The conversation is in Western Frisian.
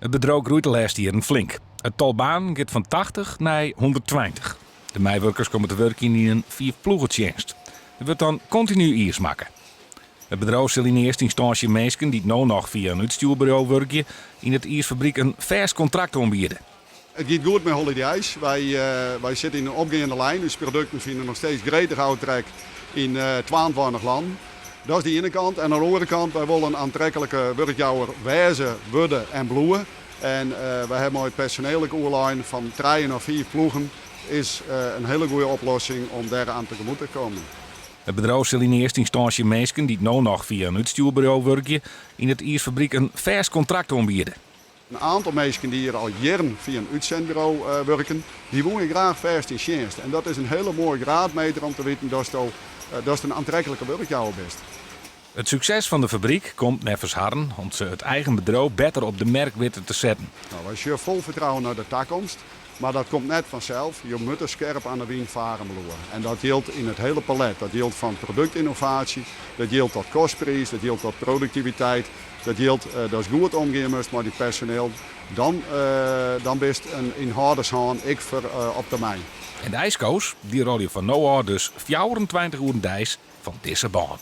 It bedriuw groeit de lêste jierren flink. It tal banen giet fan 80 nei 120. De meiwurkers komme te wurkjen yn in fiifploegetsjinst. Der wurdt dan kontinu iis makke. It bedriuw sil yn earste ynstânsje minsken dy't no noch fia in útstjoerburo wurkje yn it iisfabryk in fêst kontrakt oanbiede. It giet goed mei Holiday Ice. Wy, wy sitte yn in opgeande lijn. Us produkten fine noch steeds gretich ôftrek yn 22 lannen. Dat is de iene kant. En oan de oare kant, wy wolle in oantreklike wurkjouwer wêze, wurde en bliuwe. En wy hawwe mei it personeel ek oerlein fan trije nei fiif ploegen is in hiele goede oplossing om dêr aan tegemoet te kommen. It bedriuw sil yn earste ynstânsje minsken dy't no noch fia in útstjoerburo wurkje yn it iisfabryk in fêst kontrakt oanbiede. In aantal minsken dy't hjir al jierren fia in útsendburo wurken, dy woene graach fêst yn tsjinst. En dat is in hiele moaie graadmeter om te witten datsto datst in oantreklike wurkjouwer bist. It sukses fan de fabryk komt neffens harren om't se it eigen bedriuw better op de merk witte te setten. No, wy sjogge fol fertrouwen nei de takomst. Mar dat komt net fansels. Jo moatte skerp oan de wyn faren bliuwe. En dat jildt yn it hiele palet. Dat jildt fan produktinnovaasje, dat jildt tot kostpriis, dat jildt tot produktiviteit, dat jildt datst goed omgean moatst mei dyn personeel. Dan, dan bist in yn hâldershân ek foar op termyn. En de ijsko's, dy rôlje fan no ôf dus 24 oeren deis fan dizze bân.